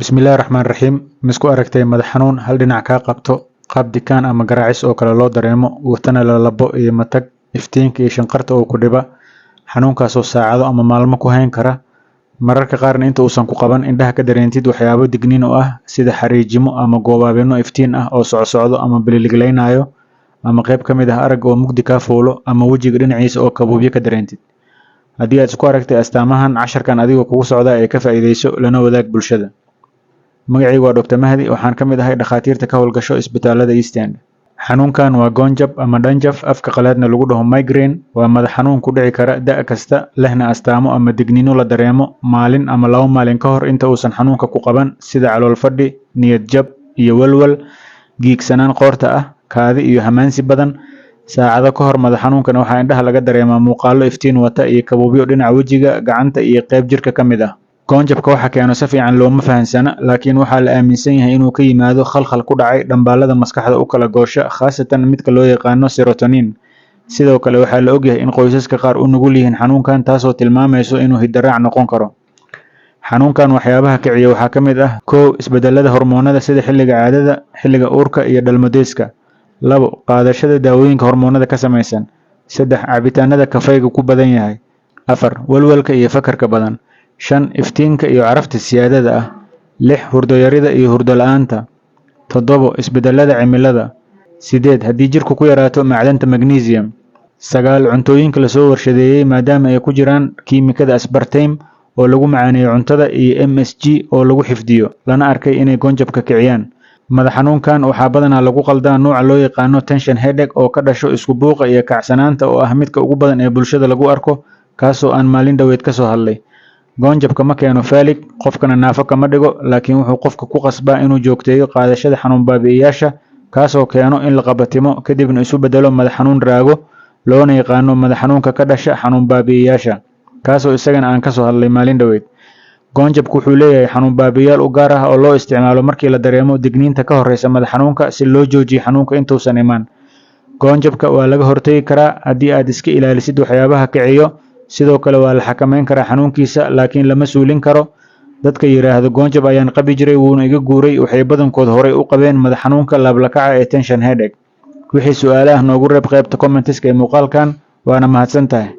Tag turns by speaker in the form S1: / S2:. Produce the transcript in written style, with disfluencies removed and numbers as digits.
S1: Bismillahi Raxmaani Raxiim. Misku aragtay madax xanuun hal dhinac kaa qabto, qaab dikaan ama garaacis oo kale loo dareemo, watana lalabo iyo matag, iftiinka iyo shanqarta oo ku dhiba, xanuunkaasoo saacado ama maalmo ku hayn kara, mararka qaarna inta uusan ku qaban indhaha ka dareentid waxyaabo digniin u ah, sida xariijimo ama goobaabino iftiin ah oo socsocdo ama bililiglaynayo, ama qayb ka mid ah aragga oo mugdi kaa fuulo, ama wejiga dhinaciisa oo kabuubyo ka dareentid? Haddii aad isku aragtay astaamahan, casharkan adigoo kugu socda ee ka faa'iidayso, lana wadaag bulshada. Magacaygu waa Dr. Mahdi, waxaan ka mid ahay dhakhaatiirta ka howlgasho isbitaalada East End. Xanuunkan waa goonjab ama dhanjaf, afka qalaadna lagu dhaho migraine. Waa madax xanuun ku dhici kara da' kasta, lehna astaamo ama digniino la dareemo maalin ama 2 maalin ka hor inta uusan xanuunka ku qaban, sida calool fadhi, niyad jab iyo walwal, giigsanaan qoorta ah, kaadi iyo hamaansi badan. Saacado ka hor madax xanuunkana waxaa indhaha laga dareemaa muuqaallo iftiin wata iyo kabuubyo dhinaca wejiga, gacanta iyo qayb jirka ka mid ah. Goonjabka waxa keeno si fiican looma fahansana, laakiin waxaa la aaminsan yahay inuu ka yimaado khalkhal ku dhacay dhambaalada maskaxda u kala goosha, khaasatan midka loo yaqaano serotonin. Sidoo kale waxaa la ogyahay in qoysaska qaar u nugul yihiin xanuunkan, taasoo tilmaamayso inuu hiddaraac noqon karo. Xanuunkan waxyaabaha kiciya waxaa ka mid ah: 1, isbedelada hormoonada sida xilliga caadada, xilliga uurka iyo dhalmadeyska; 2, qaadashada daawooyinka hormoonada ka samaysan; 3, cabitaanada kafeyga ku badan yahay; 4, walwalka iyo fakarka badan; 5, iftiinka iyo carafta siyaadada ah; 6, hurdo yarida iyo hurdo la'aanta; 7, isbedelada cimilada; 8, haddii jirku ku yaraato macdanta magnesium; 9, cuntooyinka lasoo warshadeeyey, maadaama ay ku jiraan kiimikada aspartame oo lagu macaaneeyo cuntada iyo MSG oo lagu xifdiyo, lana arkay inay goonjabka kiciyaan. Madax xanuunkan waxaa badanaa lagu qaldaa nooca loo yaqaano tension headache oo ka dhasho isku buuqa iyo kacsanaanta, oo ah midka ugu badan ee bulshada lagu arko, kaasoo aan maalin dhoweed ka soo hadlay. Goonjabka ma keeno faalig, qofkana naafo kama dhigo, laakiin wuxuu qofka ku qasbaa inuu joogteeyo qaadashada xanuun baabi'iyayaasha, kaasoo keeno in la qabatimo, kadibna isu beddelo madax xanuun raago, loona yaqaano madax xanuunka ka dhasha xanuun baabi'iyayaasha, kaasoo isagana aan kasoo hadlay maalin dhoweed. Goonjabku wuxuu leeyahay xanuun baabi'iyaal u gaar ah oo loo isticmaalo markii la dareemo digniinta ka horreysa madax xanuunka, si loo joojiyo xanuunka intuusan imaan. Goonjabka waa laga hortagi karaa haddii aad iska ilaalisid waxyaabaha kiciyo. Sidoo kale waa la xakameyn karaa xanuunkiisa, laakiin lama suulin karo. Dadka yidhaahdo "Goonjab ayaan qabi jiray, wuuna iga guuray" waxay badankood horey u qabeen madax xanuunka laablakaca ee tension headache. Wixii su'aale ah noogu reeb qaybta comments-ka ee muuqaalkan, waana mahadsan tahay.